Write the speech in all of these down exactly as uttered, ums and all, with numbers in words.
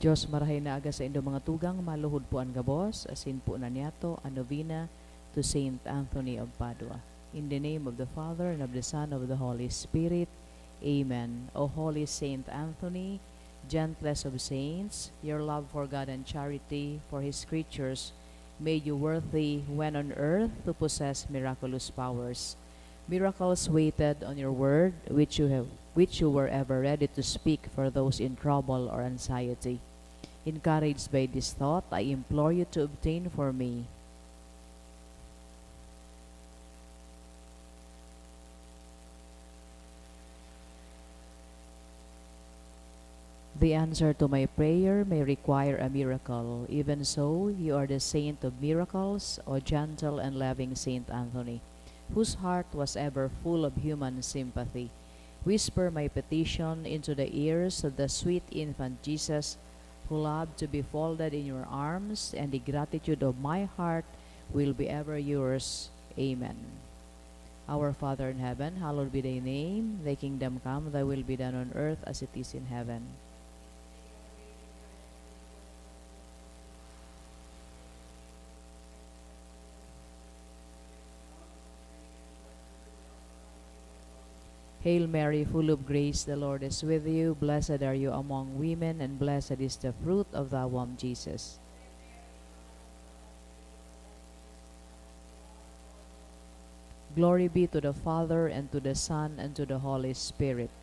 Dios, marahay na aga saindo mga tugang, maluhod po an gabos, asin po na niyato an novena to Saint Anthony of Padua. In the name of the Father, and of the Son, of the Holy Spirit. Amen. O Holy Saint Anthony, gentlest of saints, your love for God and charity for His creatures made you worthy when on earth to possess miraculous powers. Miracles waited on your word, which you have, which you were ever ready to speak for those in trouble or anxiety. Encouraged by this thought, I implore you to obtain for me the answer to my prayer may require a miracle. Even so, you are the saint of miracles, O gentle and loving Saint Anthony, whose heart was ever full of human sympathy. Whisper my petition into the ears of the sweet infant Jesus, who loved to be folded in your arms, and the gratitude of my heart will be ever yours. Amen. Our Father in heaven, hallowed be thy name. Thy kingdom come, thy will be done on earth as it is in heaven. Hail Mary, full of grace, the Lord is with you. Blessed are you among women, and blessed is the fruit of thy womb, Jesus. Glory be to the Father, and to the Son, and to the Holy Spirit.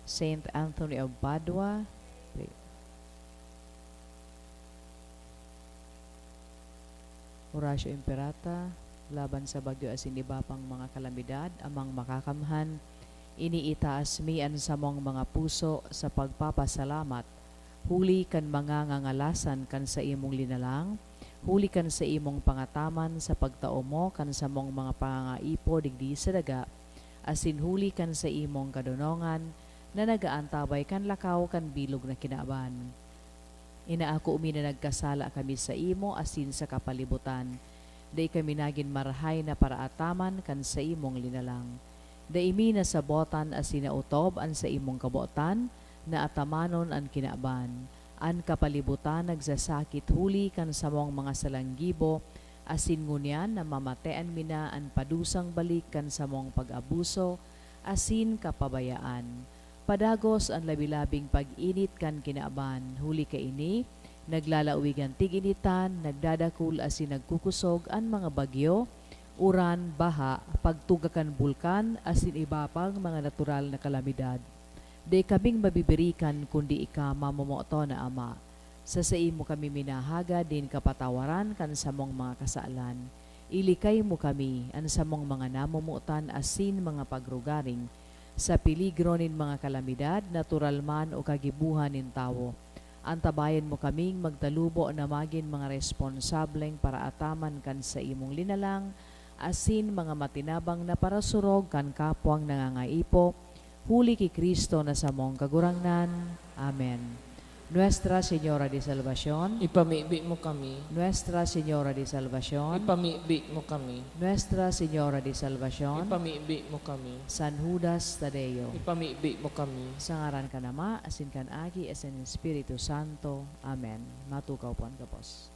Saint Anthony of Padua, Horacio Imperata, laban sa bagyo asin iba pang mga kalamidad, Amang Makakamhan, iniitaas mi an samong mga puso sa pagpapasalamat huli kan mga ngangalasan kan saimong linalang, huli kan saimong pangataman sa pagtao mo kan samong mga pangangaipo digdi sa daga, asin huli kan saimong kadonongan na nag-aantabay kan lakaw kan bilog na kinaban. Inaako mi na nagkasala kami saimo asin sa kapalibutan. Dai kami nagin marahay na paraataman kan saimong linalang. Dai mi nasabotan asin naotob an saimong kabotan na atamanon an kinaban. An kapalibutan nagsasakit huli kan samong mga salang gibo, asin ngunyan namamatean mi na an padusang balik kan samong pag-abuso asin kapabayaan. Padagos an labi-labing pag-init kan kinaban. Huli kaini, naglalawig an tig-initan, nagdadakul asin nagkukusog an mga bagyo, uran, baha, pagtuga kan bulkan, asin iba pang mga natural na kalamidad. Dai kaming mabibirikan kundi ika, mamomoton na Ama. Sa saimo kami minahagad nin kapatawaran kan samong mga kasalan. Ilikay mo kami, an samong mga namomotan asin mga pagrugaring, sa peligro nin mga kalamidad, natural man o kagibohan nin tawo. Antabayan mo kaming magtalubo na magin mga responsableng paraataman kan saimong linalang asin mga matinabang na parasurog kan kapwang nangangaipo, huli ki Cristo na samong Kagurangnan. Amen. Nuestra Señora de Salvacion. Ipamibi mo kami. Nuestra Señora de Salvacion. Ipamibi mo kami. Nuestra Señora de Salvacion. Ipamibi mo kami. San Judas Tadeo. Ipamibi mo kami. Sa ngaran kan Ama, asin kan Aki, asin kan Espiritu Santo. Amen. Matukaw po an gabos.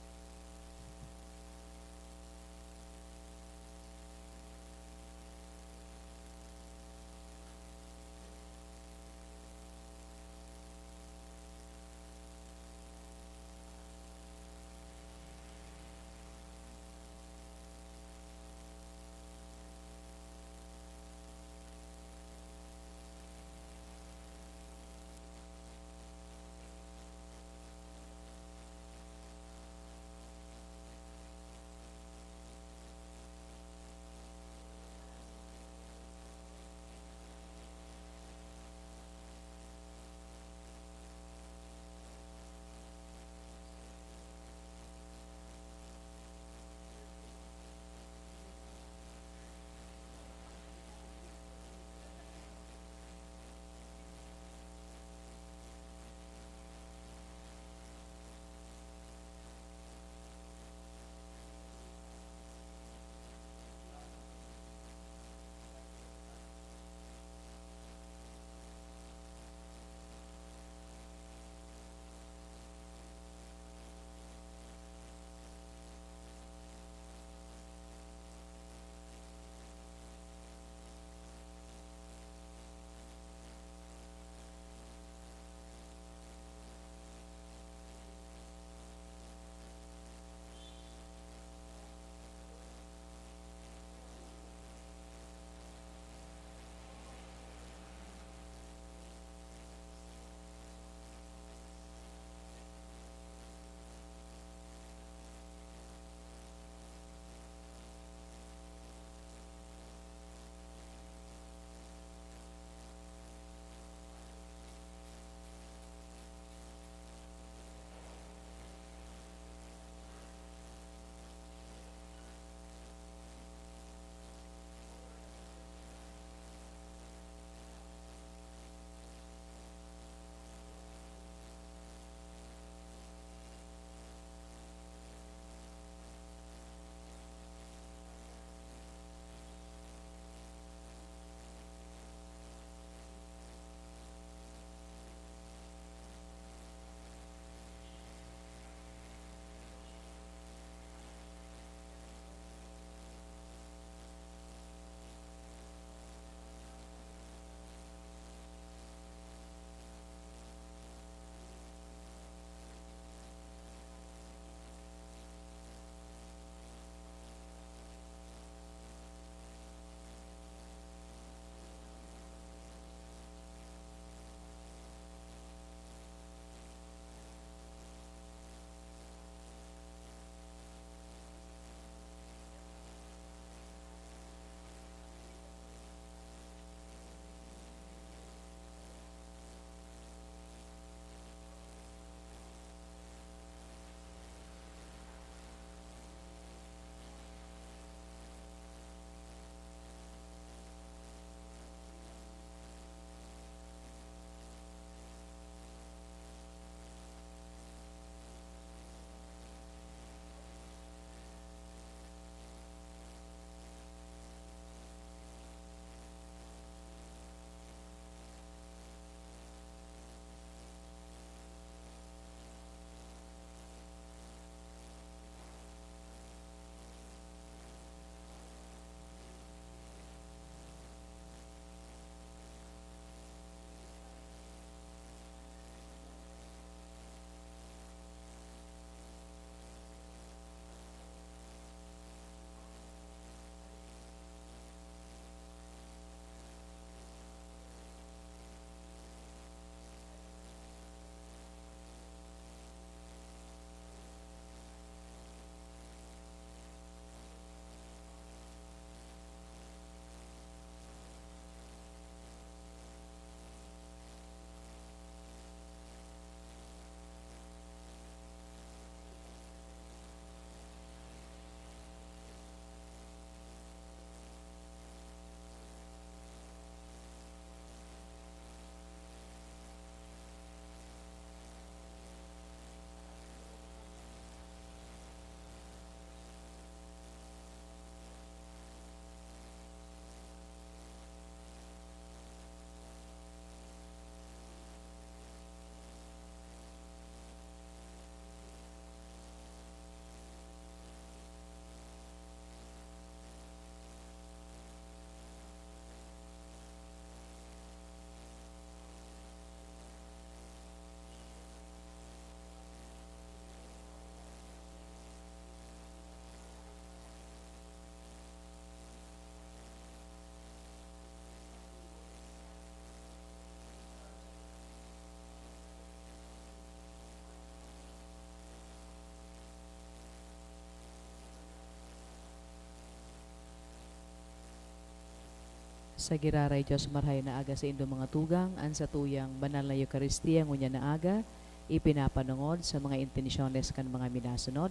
Sa giraray Dios, marhay na aga saindo mga tugang, an satuyang banal na Eukaristia ngunyan na aga, ipinapanongod sa mga intensyones kan mga minasunod.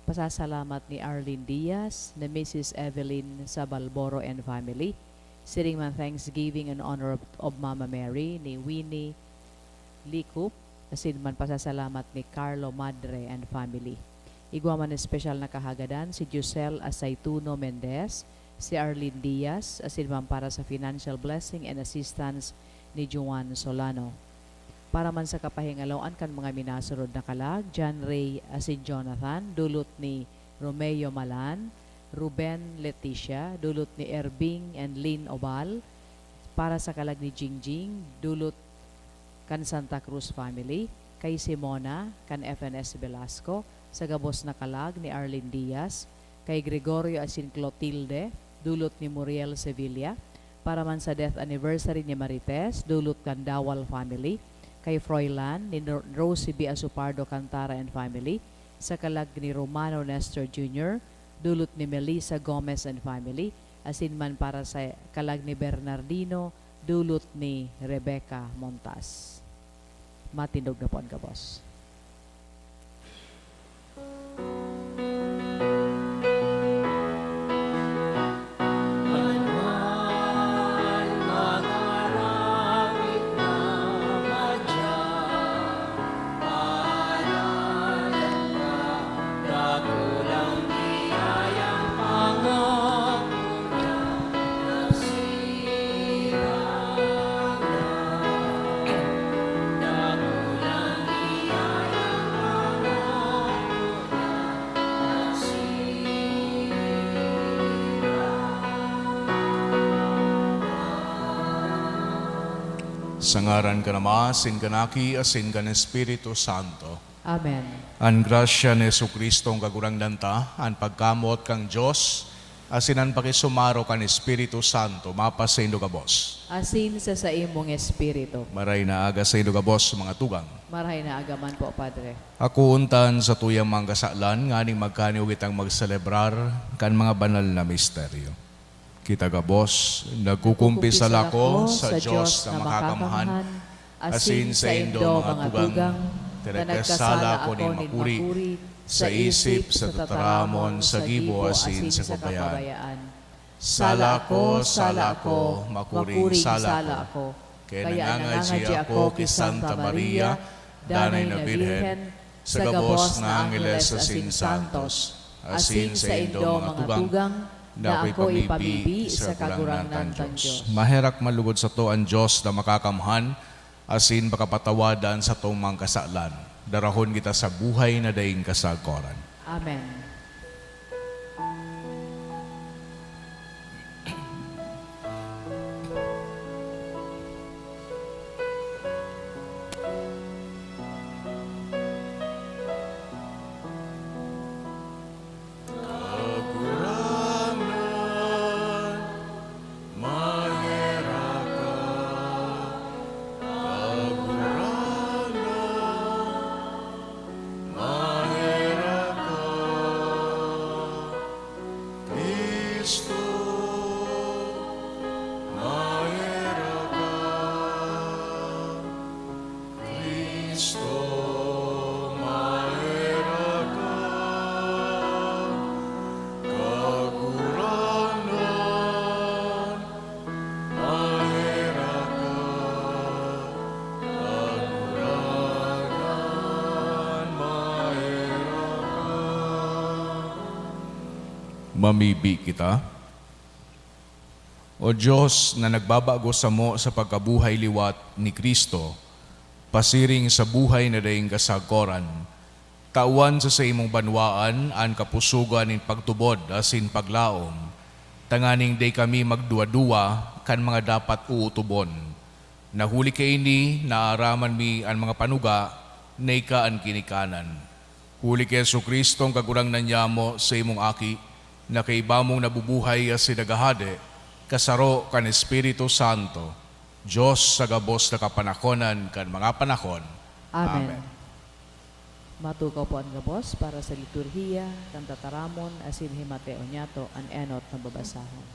Pasasalamat ni Arlene Diaz na Missus Evelyn Sabalboro and family. Siring man thanksgiving in honor of, of Mama Mary ni Winnie Likup, asin man pasasalamat ni Carlo Madre and family. Igwa man espesyal na kahagadan si Giselle Asaituno Mendez, si Arlene Diaz, asin man para sa financial blessing and assistance ni Juan Solano. Para man sa kapahingaloan kan mga minasunod na kalag, John Ray asin Jonathan, dulot ni Romeo Malan, Ruben Leticia, dulot ni Erving and Lynn Obal, para sa kalag ni Jingjing, dulot kan Santa Cruz family, kay Simona, kan F N S Velasco, sa gabos na kalag ni Arlene Diaz, kay Gregorio asin Clotilde, dulot ni Muriel Sevilla, para man sa death anniversary ni Marites, dulot kan Dawal family, kay Froilan, ni Ro-, Rosie B. Azupardo Cantara and family, sa kalag ni Romano Nestor Junior, dulot ni Melissa Gomez and family, asin man para sa kalag ni Bernardino, dulot ni Rebecca Montas. Matindog na po an gabos. Sa ngaran kan Ama, asin kan Aki, asin kan Espiritu Santo. Amen. An grasya ni Jesu-Cristong Kagurangnan ta, an pagkamoot kan Dios, asin an pakisumaro kan Espiritu Santo mapasaindo gabos. Asin sa saimong espiritu. Maray na aga saindo gabos, mga tugang. Maray na aga man po, Padre. Akoon ta an satuyang mga kasalan nganing magkaniyo kitang magselebrar kan mga banal na misteryo. Kita gabos, nagkukumpisal ako sa Dios na Makakamhan, asin saindo, mga tugang, ta nagkasala ako nin makuri, sa isip, sa tataramon, sa gibo, asin sa kabayaan. Sala ako, sala ako, makuring sala ako. Kaya nangangadyi ako ki Santa Maria, Danay na Birhen, sa gabos na angheles asin santos, asin saindo, mga tugang, na ako ipabibi sa Kagurangnan tang Dios. Maherak man lugod sato an Dios na Makakamhan, asin pakapatawadan satong mga kasalan. Darahon kita sa buhay na daing kasagkoran. Amen. Kagurangnan, maherak ka. Kagurangnan, maherak ka. Cristo, maherak ka. Cristo, maherak ka. Kagurangnan, maherak ka. Kagurangnan, maherak ka. Mamibi kita. O Dios na nagbabago samo sa pagkabuhay liwat ni Cristo, pasiring sa buhay na daing kasagkoran, tawan sa saimong banwaan an kapusogan nin pagtubod asin paglaom, tanganing dai kami magduwa-duwa kan mga dapat ootobon. Na huli kaini, naaraman mi an mga panuga na ika an ginikanan. Huli ki Jesu-Cristo, an Kagurangnan nyamo, sa imong Aki, na kaiba mong nabubuhay asin naghahade, kasaro kan Espiritu Santo, Dios sa gabos na kapanahonan kan mga panahon. Amen. Amen. Matukaw po an gabos para sa liturhiya kan tataramon asin himateo niyato an enot na babasahon.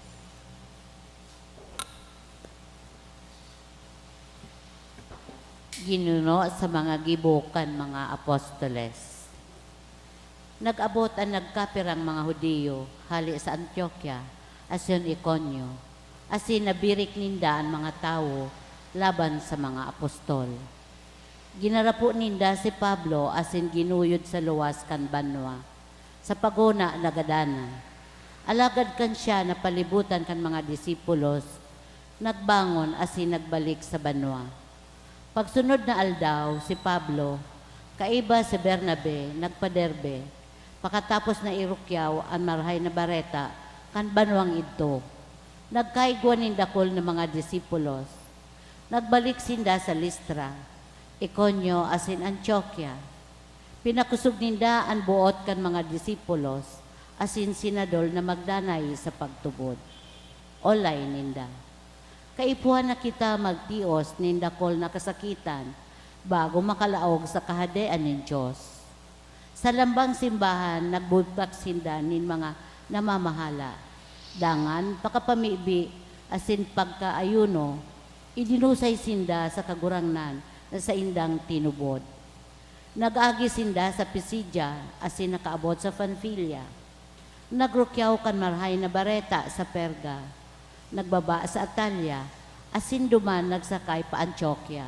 Ginuno sa mga gibo kan mga apostoles. Nag-abot an nagkapirang mga Judio hale sa Antiokia asin Iconio, asin nabirik ninda an mga tawo laban sa mga apostol. Ginarapo ninda si Pablo asin ginuyod sa luwas kan banwa, sa paghona nagadanan. Alagad kan siya napalibutan kan mga disipulos, nagbangon asin nagbalik sa banwa. Pagsunod na aldaw, si Pablo, kaiba si Bernabe, nagpa-Derbe, pakatapos na irukyaw an Marahay na Bareta kan banwang idto. Nagkaigwa nin dakul na mga disipulos. Nagbalik sinda sa Listra, Iconio, asin Antiokia. Pinakosog ninda an boot kan mga disipulos asin senador na magdanay sa pagtubod. Olay ninda. Kaipuhan na kita magtios nin dakul na kasakitan bago makalaog sa Kahadean nin Dios. Sa lambang simbahan, nagbutak sinda nin mga namamahala. Dangan, pakapamibi asin pagkaayuno, idinusay sinda sa Kagurangnan na saindang tinubod. Nag-agi sinda sa Pisidia asin nakaabot sa Panfilia. Nagrukyaw kan Marahay na Bareta sa Perga, nagbaba sa Atalia, asin duman nagsakay pa Antiokia.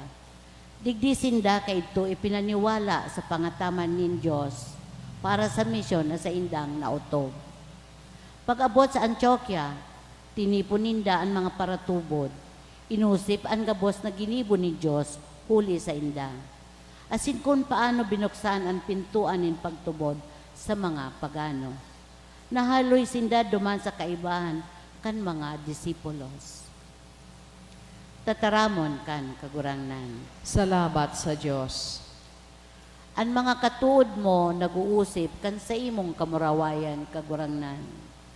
Digdi sinda kaidto ipinaniwala sa pangataman nin Dios para sa misyon na saindang naotob. Pag-abot sa Antiokia, tinipon ninda an mga paratubod, inusip an gabos na ginibo nin Dios huli sainda, asin kun paano binuksan an pintoan nin pagtubod sa mga pagano. Nahaloy sinda duman sa kaibahan kan mga disipulos. Tataramon kan Kagurangnan. Salamat sa Dios. An mga katood mo nag-uusip kan saimong kamurawayan, Kagurangnan.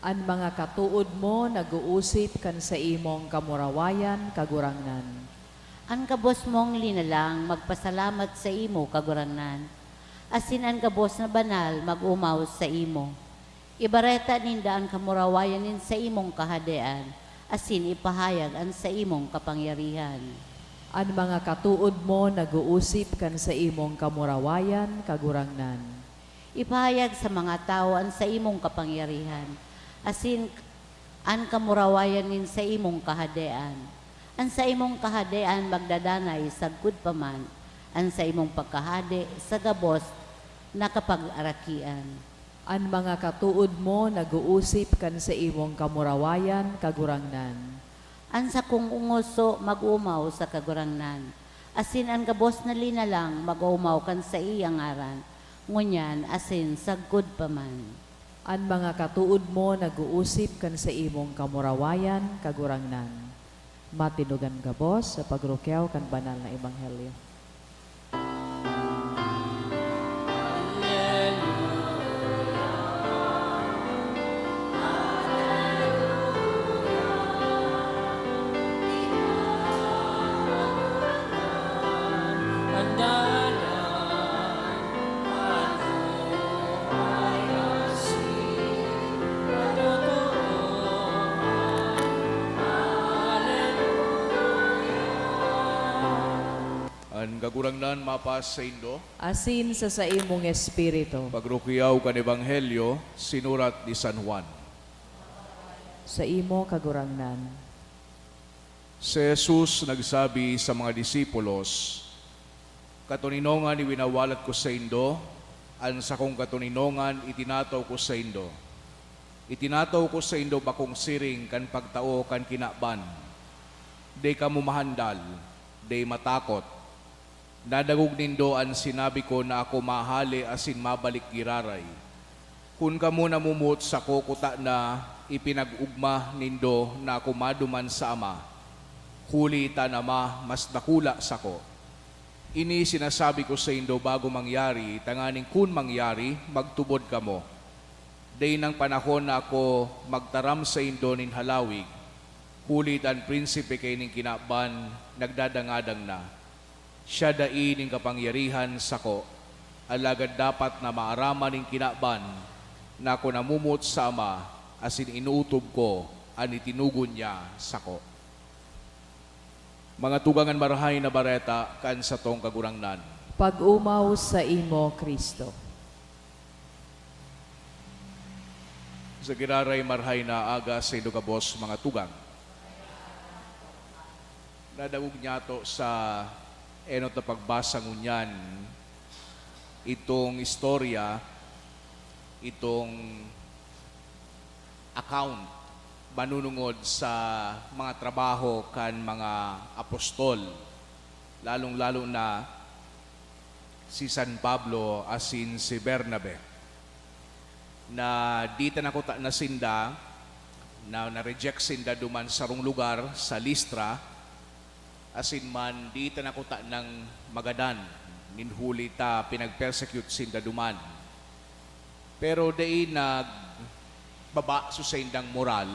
An mga katood mo nag-uusip kan saimong kamurawayan, Kagurangnan. An gabos mong linalang magpasalamat saimo, Kagurangnan, asin an gabos na banal mag-omaw saimo. Ibareta ninda an kamurawayan nin saimong Kahadean, asin ipahayag an saimong kapangyarihan. An mga katood mo nag-uusip kan saimong kamurawayan, Kagurangnan. Ipahayag sa mga tawo an saimong kapangyarihan, asin an kamurawayan nin saimong Kahadean. An saimong Kahadean magdadanay sagkod pa man, an saimong pagkahade sa gabos na kapag-arakian. An mga katood mo nag-uusip kan saimong kamurawayan, Kagurangnan. An sakong ngoso mag-omaw sa Kagurangnan, asin an gabos na linalang mag-omaw kan saiyang ngaran, ngunyan asin sagkod pa man. An mga katood mo nag-uusip kan saimong kamurawayan, Kagurangnan. Matinugan gabos sa pagrukyaw kan banal na ebanghelyo. An Kagurangnan mapasaindo. Asin sa saimong espiritu. Pagrukyaw kan Ebanghelyo sinurat ni San Juan. Saimo, Kagurangnan. Si Jesus nagsabi sa mga disipulos, "Katoninongan iwinawalat ko saindo, an sakong katoninongan itinataw ko saindo. Itinataw ko saindo bakong siring kan pagtao kan kinaban. Dai kamo mahandal, dai matakot. Nadangog nindo an sinabi ko na ako mahale asin mabalik giraray. Kun kamo namomoot sako, kutana ipinag-ogma nindo na ako maduman sa Ama, huli ta an Ama mas dakula sako. Ini sinasabi ko saindo bago mangyari, tanganing kun mangyari, magtubod kamo. Dai nang panahon na ako magtaram saindo nin halawig, huli ta an prinsipe kaining kinaban nagdadangadang na. Siya dai nin kapangyarihan sako, alagad dapat na maaraman nin kinaban na ako namomoot sa Ama, asin inootob ko an itinugon niya sako." Mga tugang, an Marahay na Bareta kan satong Kagurangnan. Pag-omaw saimo, Cristo. Sa giraray marahay na aga saindo gabos, mga tugang. Nadangog niyato sa enot na pagbasa ngunyan itong istorya, itong account manunungod sa mga trabaho kan mga apostol, lalong-lalo na si San Pablo asin si Bernabe, na di ta nakutana sinda, na na-reject sinda duman sarong lugar sa Listra, asin man di ta nakutanang magadan nin huli ta pinag-persecute sinda duman. Pero dai nagbaba so saindang moral,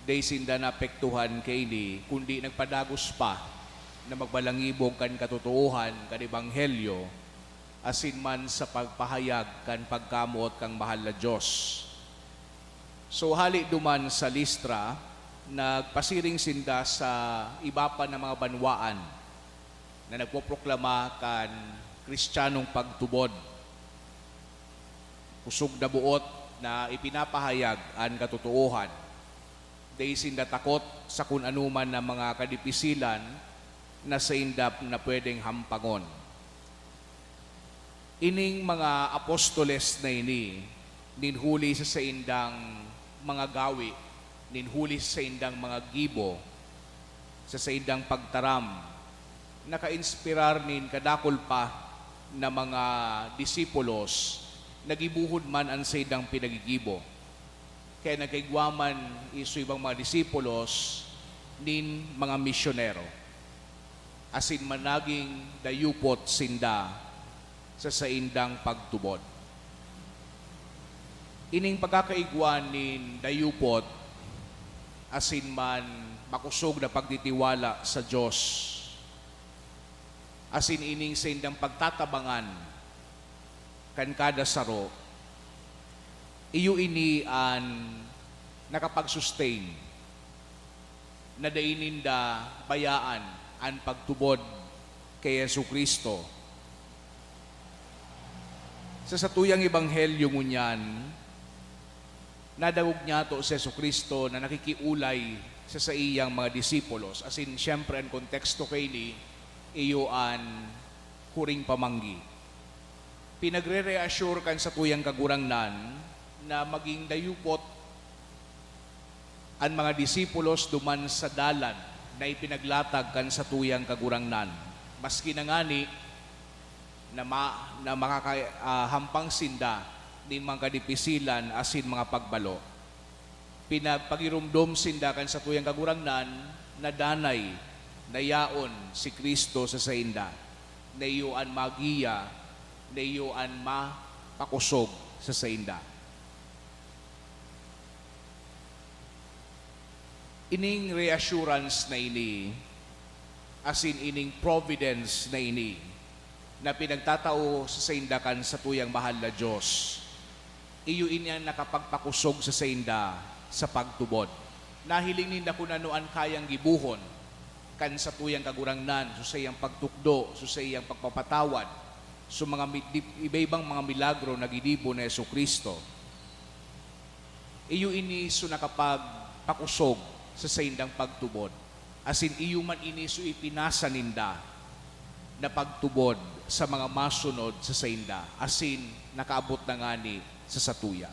dai sinda naapektuhan kaini, kundi nagpadagos pa na magbalangibog kan katotoohan kan ebanghelyo asin man sa pagpahayag kan pagkamoot kan mahal na Dios. So, hale duman sa Listra, nagpasiring sinda sa iba pa na mga banwaan na nagpoproklama kan Kristiyanong pagtubod. Kusog na boot na ipinapahayag an katotoohan. Dai sinda takot sa kun anoman na mga kadipisilan na sainda na pwedeng hampangon. Ining mga apostoles na ini, nin huli sa saindang mga gawi, nin huli sa saindang mga gibo, sa saindang pagtaram, nakainspirar nin kadakul pa na mga disipulos na gibohon man an saindang pinagigibo. Kaya nagkaigwa man iso ibang mga disipulos nin mga misyonero, asin managing dayupot sinda sa saindang pagtubod. Ining pagkakaigwa nin dayupot asin man makosog na pagtitiwala sa Dios, asin ining saindang pagtatabangan kan kada saro, iyo ini an nakapag-sustain na dai ninda bayaan an pagtubod ki Jesu-Cristo. Sa satuyang ebanghelyo ngunyan, nadangog niyato si Jesu-Cristo na nakikiolay sa saiyang mga disipulos. Asin, siyempre, an konteksto kaini, iyo an huring pamanggi. Pinagre-reassure kan satuyang Kagurangnan na maging dayupot an mga disipulos duman sa dalan na ipinaglatag kan satuyang Kagurangnan, maski na ngani na ma-, na makaka-, ah, hampang sinda nin mga kadipisilan asin mga pagbalo. Pinagpagiromdom sinda kan satuyang Kagurangnan na danay na yaon si Cristo sa sainda, na iyo an magiya, na iyo an mapakosog sa sainda. Ining reassurance na ini, asin ining providence na ini, na pinagtatao sa sainda kan satuyang mahal na Dios, iyo ini an nakapagpakosog sa sainda sa pagtubod. Nahiling ninda kun ano an kayang gibohon kan satuyang Kagurangnan, sa saiyang pagtukdo, sa saiyang pagpapatawad, sa mga mi-, di-, iba-ibang mga milagro na ginibo ni Jesu-Cristo. Iyo ini so nakapagpakosog sa saindang pagtubod, asin iyo man ini so ipinasa ninda na pagtubod sa mga masunod sa sainda, asin nakaabot na ngani sa satuya.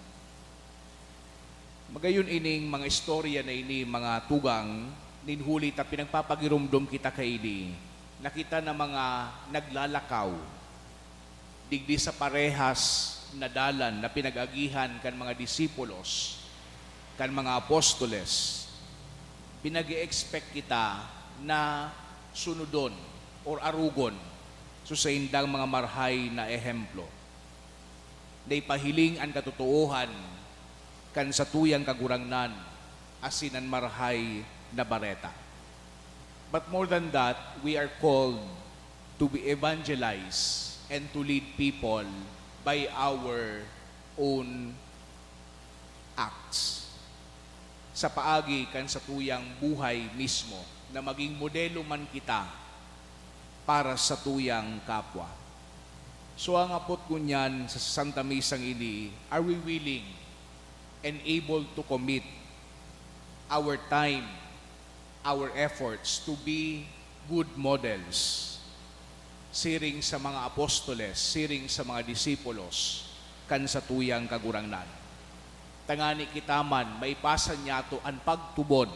Magayon ining mga istorya na ini, mga tugang, nin huli ta pinagpapagiromdom kita kaini, na kita na mga naglalakaw digdi sa parehas na dalan na pinag-agihan kan mga disipulos, kan mga apostoles, pinag-e-expect kita na sunodon or arogon so saindang mga marahay na ehemplo. Naipahiling an katotoohan kan satuyang Kagurangnan asin an Marahay na Bareta. But more than that, we are called to be evangelize and to lead people by our own acts, sa paagi kan satuyang buhay mismo. na maging modelo man kita para sa tuyang kapwa. So, ang apot ngunyan sa Santa Misang ini, are we willing and able to commit our time, our efforts to be good models siring sa mga apostoles, siring sa mga disipulos kan satuyang Kagurangnan? Tangani kita man maipasa niyato an pagtubod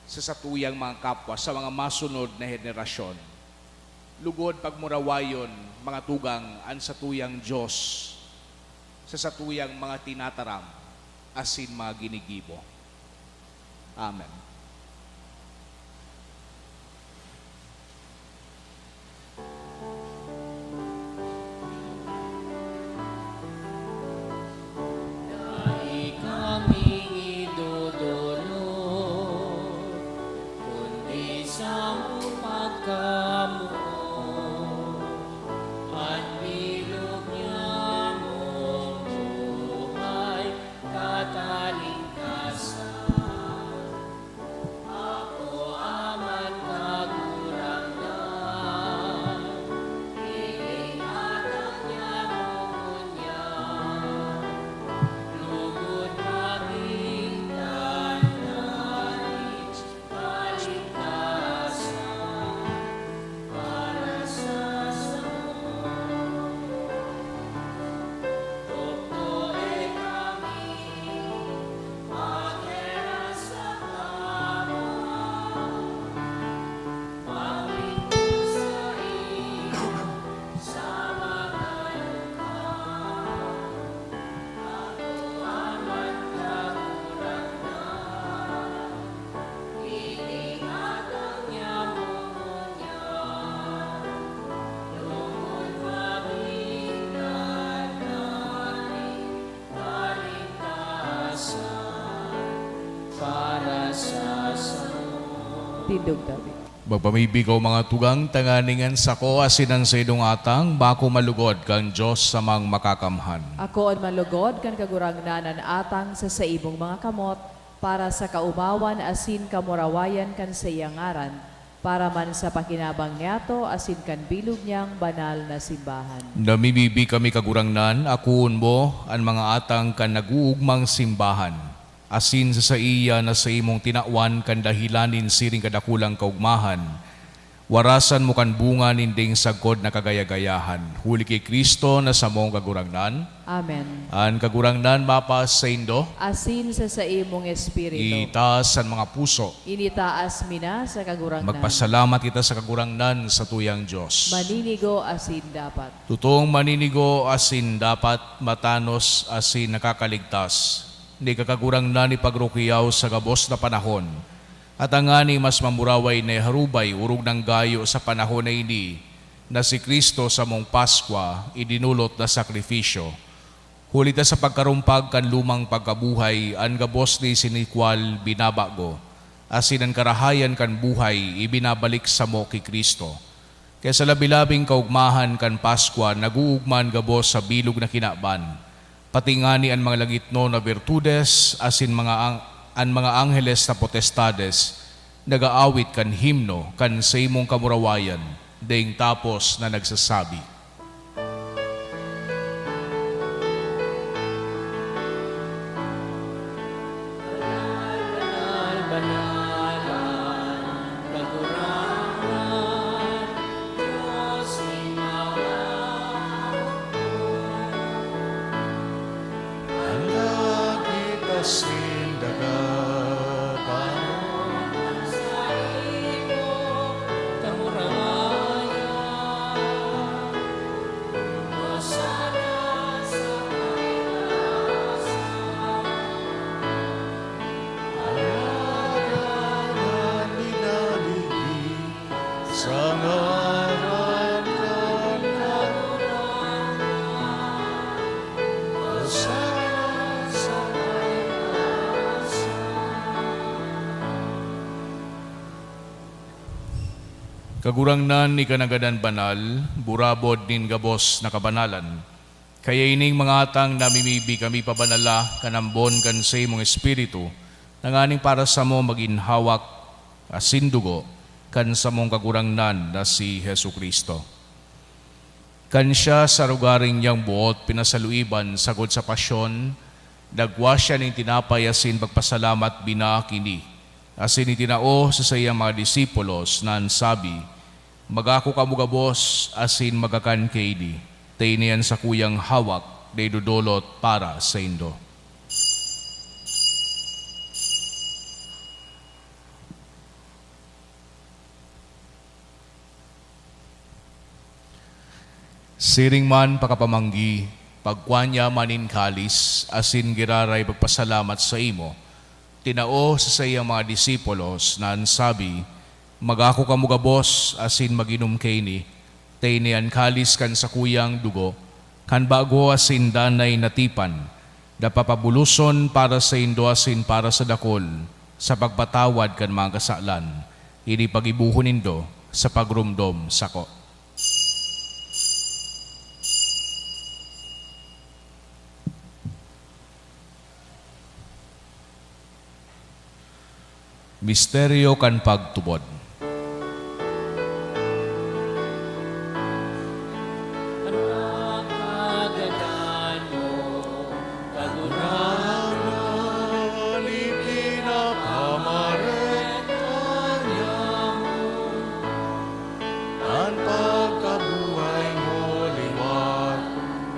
sa satuyang mga kapwa, sa mga masunod na henerasyon. Lugod pagmurawayon, mga tugang, an satuyang Dios sa satuyang mga tinataram asin mga ginigibo. Amen. Dai kaming idodolot, kundi samo pagkamoot, an bilog nyamong buhay, katalingkasan. Apo, Ama, Kagurangnan, hiling atang niya ngunyan, lugod magin dandanin kaligtasan para sa samo. Kaligtasan para sa samo. Tindog, David. Magpamibi kamo, mga tugang, tanganing an sako asin an saindong atang bako malugod kan Dios samang Makakamhan. Akoon malugod kan Kagurangnan an atang sa saimong mga kamot, para sa kaomawan asin kamurawayan kan saiyang ngaran, para man sa pakinabang niyato asin kan bilog niyang banal na simbahan. Namimibi kami, Kagurangnan, akoon mo an mga atang kan nag-oogmang simbahan, asin sa saiya na saimong tinawan kan dahelan nin siring kadakulang kaogmahan, warasan mo kan bunga ninding sagkod na kagaya-gayahan. Huli ki Cristo na samong Kagurangnan. Amen. An Kagurangnan mapasaindo. Asin sa saimong espiritu. Itaas an mga puso. Initaas mi na sa Kagurangnan. Magpasalamat kita sa Kagurangnan, satuyang Dios. Maninigo asin dapat. Totoong maninigo asin dapat, matanos asin nakakaligtas. Ni ka, Kagurangnan, ipagrukiyaw sa gabos na panahon. At tangani mas mamuraway na iharubay, orog nang gayo sa panahon na ini, na si Cristo samong Paskwa, idinolot na sakrifisyo. Huli ta sa pagkarumpag kan lumang pagkabuhay, an gabos ni sinikwal binabago, asin an karahayan kan buhay ibinabalik samo ki Cristo. Kaya sa labi-labing kaogmahan kan Paskwa, nag-oogma an gabos sa bilog na kinaban, pati ngani an mga langitnon na birtudes asin mga ang-, an mga angheles na potestades nag-aawit kan himno kan saimong kamurawayan, daing tapos na nagsasabi, An langit asin daga, paano? Alagad an dinaligi sa ngaran kan Kagurangnan, Hosanna sa kaitaasan. Kagurangnan, ika nanggad an banal, burabod nin gabos na kabanalan. Kaya ining mga atang namimibi kami pabanala kan ambon kan saimong Espiritu, tanganing para samo magin hawak asin dugo kan samong Kagurangnan na si Jesu-Cristo. Kan siya sa arogaring niyang boot pinasaluiban sagkod sa pasyon, nagwa siya nin tinapay asin pagpasalamat binaak ini, asin itinao sa saiyang mga disipulos na an sabi, "Magako kamo gabos asin magakan kaini, ta ini an sakuyang hawak na idodolot para saindo." Siring man pakapamanggi, pagkua niya man nin kalis asin giraray pagpasalamat saimo, tinao sa saiyang mga disipulos na an sabi, "Magako kamo gabos asin mag-inom kaini, ta ini an kalis kan sakuyang dugo, kan bago asin danay na tipan, na papabuloson para saindo asin para sa dakul sa pagpatawad kan mga kasalan. Ini paggibohon nindo sa pagromdom sako." Misteryo kan pagtubod. An mga kagadan mo, Kagurangnan, ipinapamareta niamo. An pagkabuhay mo liwat,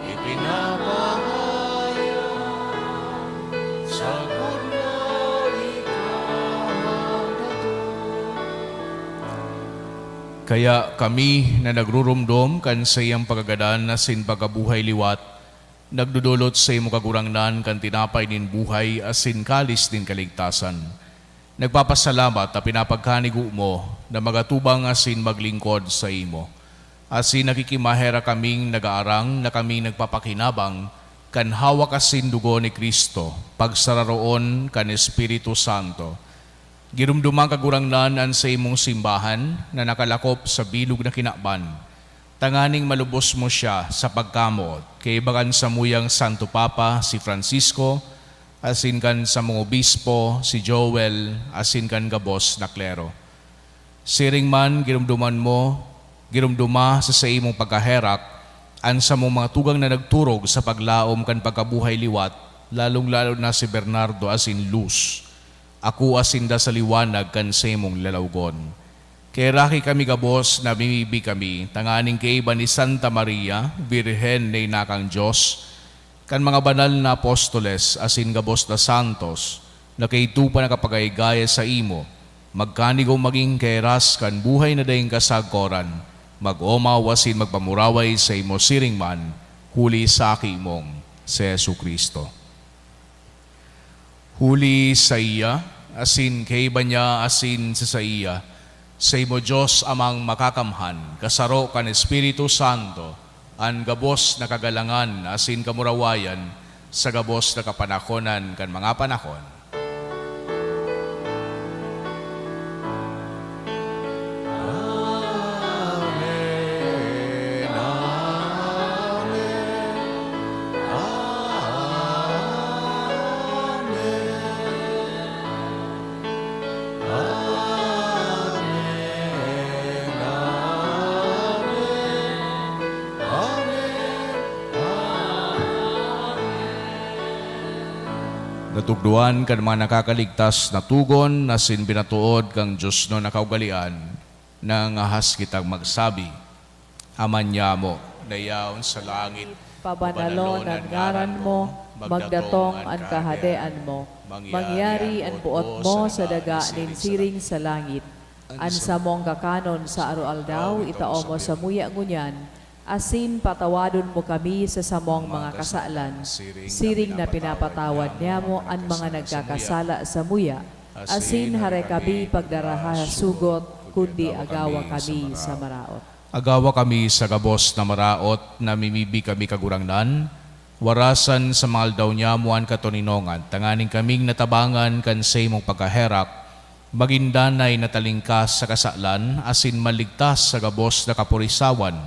ipinapahayag, sagkod na ika magdatong. Kaya kami na nagruromdom kan saiyang pagkagadan asin pagkabuhay liwat, nagdodolot saimo, Kagurangnan, kan tinapay nin buhay asin kalis nin kaligtasan. Nagpapasalamat ta pinapagkanigo mo na magatubang asin maglingkod saimo. Asin nakikimaherak kaming nagaarang na kaming nagpapakinabang kan hawak asin dugo ni Cristo, pagsararoon kan Espiritu Santo. Giromdoma, Kagurangnan, an saimong simbahan na nakalakop sa bilog na kinaban, tanganing malubos mo siya sa pagkamoot, kaiba kan samuyang Santo Papa, si Francisco, asin kan samong obispo, si Joel, asin kan gabos na klero. Siring man, giromdoman mo, giromdoma sa saimong pagkaherak an samong mga tugang na nagturog sa paglaom kan pagkabuhay liwat, lalong-lalo na si Bernardo asin Luz. Akua sinda sa liwanag kan saimong lalawgon. Kaheraki kami gabos, namimibi kami, tanganing kaiba ni Santa Maria, Birhen na ina kan Dios, kan mga banal na apostoles asin gabos na santos, na kaidto pa nakapagay-gaya saimo, magkanigo magin kahiras kan buhay na daing kasagkoran, mag-omaw asin magpamuraway saimo siring man, huli sa Aki mong si Jesu-Cristo. Huli saiya, asin kaiba niya, asin sa saiya, saimo, Dios Amang Makakamhan, kasaro kan Espiritu Santo, an gabos na kagalangan asin kamurawayan sa gabos na kapanakonan kan mga panakon. Amen. Amen. Amen. Amen. Amen. Amen. Natugdoan kan mga nakakaligtas na tugon asin binatood kan diosnon na kaugalean, nangangahas kitang magsabi, Ama niamo na yaon sa langit, pabanalon an ngaran mo, magdatong an kahadean mo, mangyari an boot mo sa daga nin siring sa langit. An samong kakanon sa aroaldaw, itao mo samuya ngunyan, asin patawadon mo kami sa samong mga kasalan, siring na pinapatawad niamo an mga nagkakasala samuya, asin hare kami pagdaraha sa sugot, kundi agawa kami sa maraot. Agawa kami sa gabos na maraot, namimibi kami, Kagurangnan, warasan sa mga aldaw niamo an katoninongan, tanganing kaming natabangan kan saimong pagkaherak, magin danay na talingkas sa kasalan asin maligtas sa gabos na kapurisawan,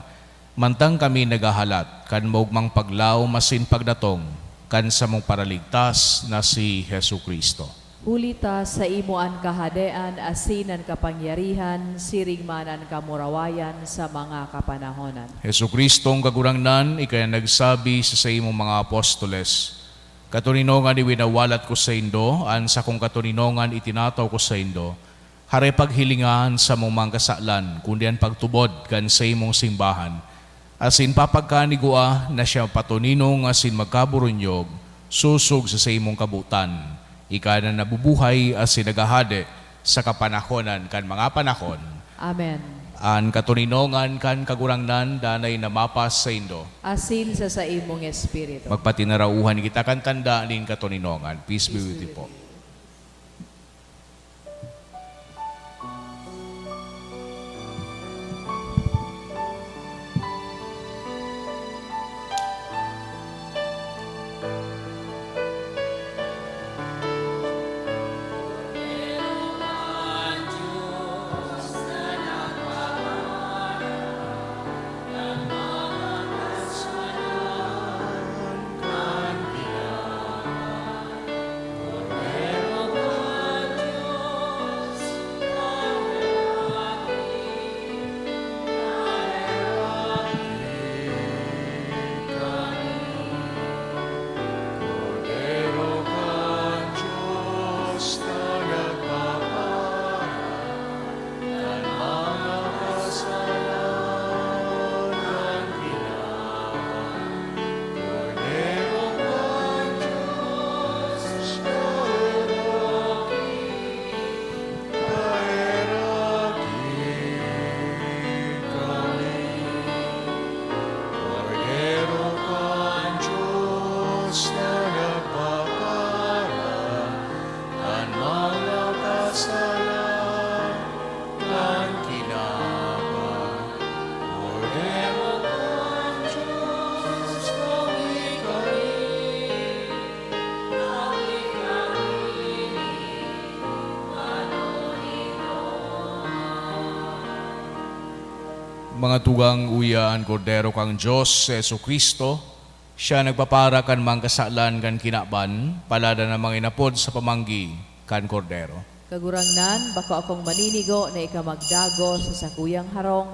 mantang kami naghahalat kan maogmang paglaom asin pagdatong kan samong Paraligtas na si Jesu-Cristo. Huli ta saimo an kahadean asin an kapangyarihan, siring man an kamurawayan sa mga kapanahonan. Jesu-Cristong Kagurangnan, ika an nagsabi sa saimong mga apostoles, "Katoninongan iwinawalat ko saindo, an sakong katoninongan itinataw ko saindo." Hare paghilinga an samong mga kasalan, kundi an pagtubod kan saimong simbahan. Asin papagkanigua na siya patoninong asin magkaburunyog, sosog sa saimong kabotan. Ika na nabubuhay asin naghahade sa kapanahonan kan mga panahon. Amen. An katoninongan kan Kagurangnan danay na mapas saindo. Asin sa saimong espiritu. Magpatinarauhan kita kan tanda nin katoninongan. Peace be with you po. Mga tugang, uya an Kordero kan Dios, si Jesu-Cristo. Siya nagpapara kan mga kasalan kan kinaban, paladan an mga inapod sa pamanggi kan Kordero. Kagurangnan, bako akong maninigo na ika magdagos sa sakuyang harong,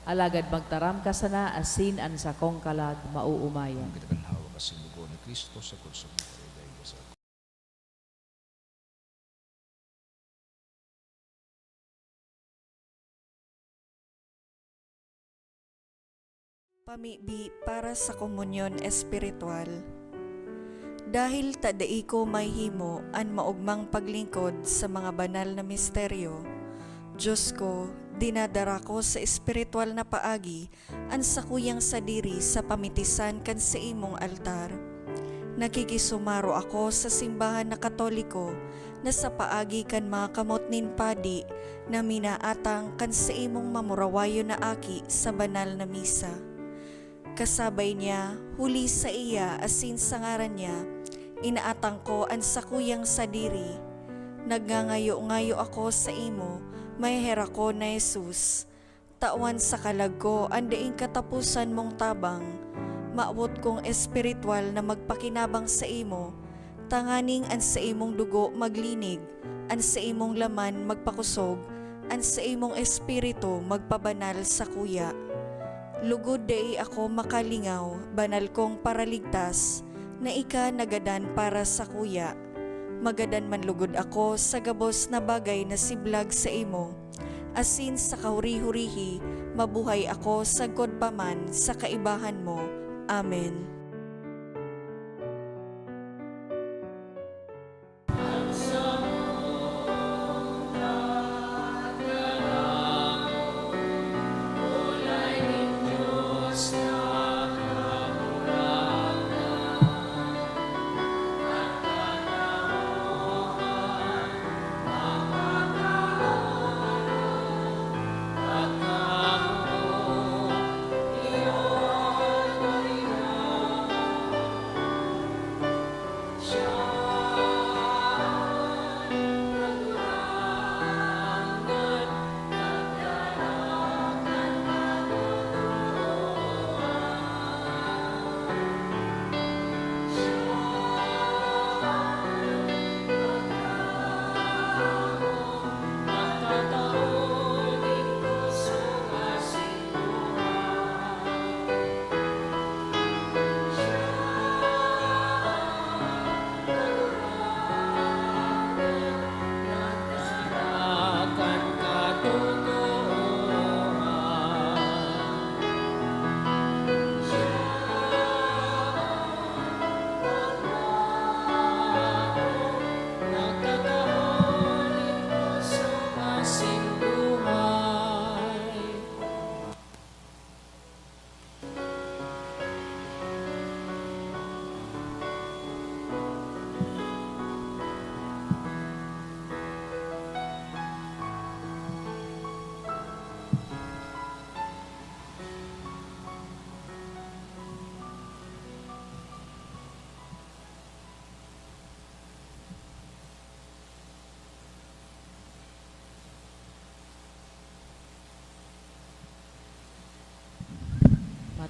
alagad magtaram ka sana asin an sakong kalag maoomayan. Kita kan hawak asin dugo ni Cristo sa kurso. Pamibi para sa komunyon espiritual. Dahil ta dai ko mahimo an maogmang paglingkod sa mga banal na misteryo, Diyos ko, dinadara ko sa espiritual na paagi an sakuyang sadiri sa pamitisan kan saimong altar. Nakikisumaro ako sa simbahan na Katoliko na sa paagi kan mga kamot nin padi na minaatang kan saimong mamurawayon na aki sa banal na misa. Kasabay niya, huli saiya asin sa ngaran niya, inaatang ko an sakuyang sadiri. Nagngangayo-ngayo ako saimo, maheherak ko na Jesus. Tawan sa kalag ko an daing kataposan mong tabang. Mawot kong espiritual na magpakinabang saimo, tanganing an saimong dugo maglinig, an saimong laman magpakosog, an saimong espiritu magpabanal sakuya. Lugod dai ako makalingaw, banal kong Paraligtas, na ika nagadan para sakuya. Magadan man lugod ako sa gabos na bagay na siblag saimo, asin sa kahuri-hurihi mabuhay ako sagkod pa man sa kaibahan mo. Amen.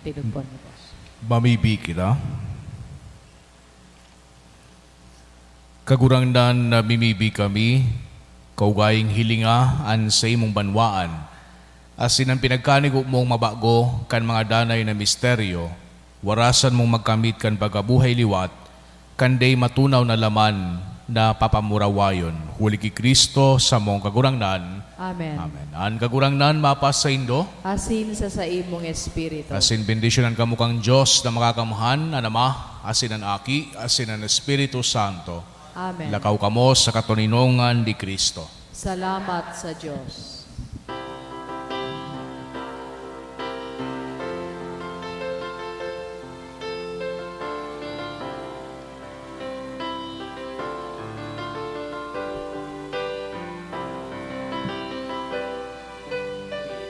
Tinugpon niya po. Mamibi kita. Kagurangnan, namimibi kami, kaugayong hilinga an saimong banwaan, asin an pinagkanigo mong mabago kan mga danay na misteryo, warasan mong magkamit kan pagkabuhay liwat, kan dai matunaw na laman na papamurawayon, huli ki Cristo, samong Kagurangnan. Amen. Amen. An Kagurangnan mapasaindo. Asin sa saimong espiritu. Asin bendisyonan kamo kan Dios na Makakamhan, an Ama, asin an Aki, asin an Espiritu Santo. Amen. Lakaw kamo sa katoninongan ni Cristo. Salamat sa Dios.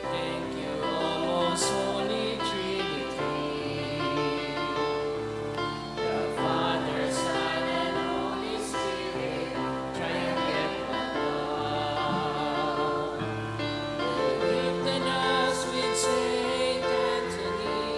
Thank you, O most holy Trinity, the Father, Son, and Holy Spirit, triumphant God, who gifted us with Saint Anthony.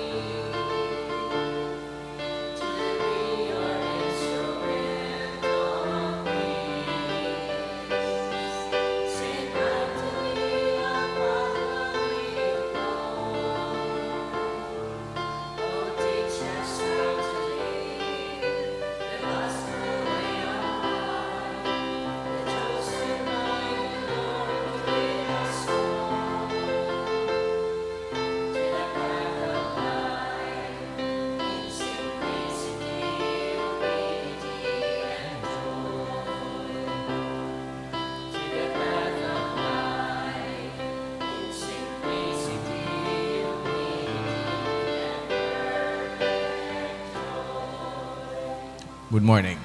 Good morning.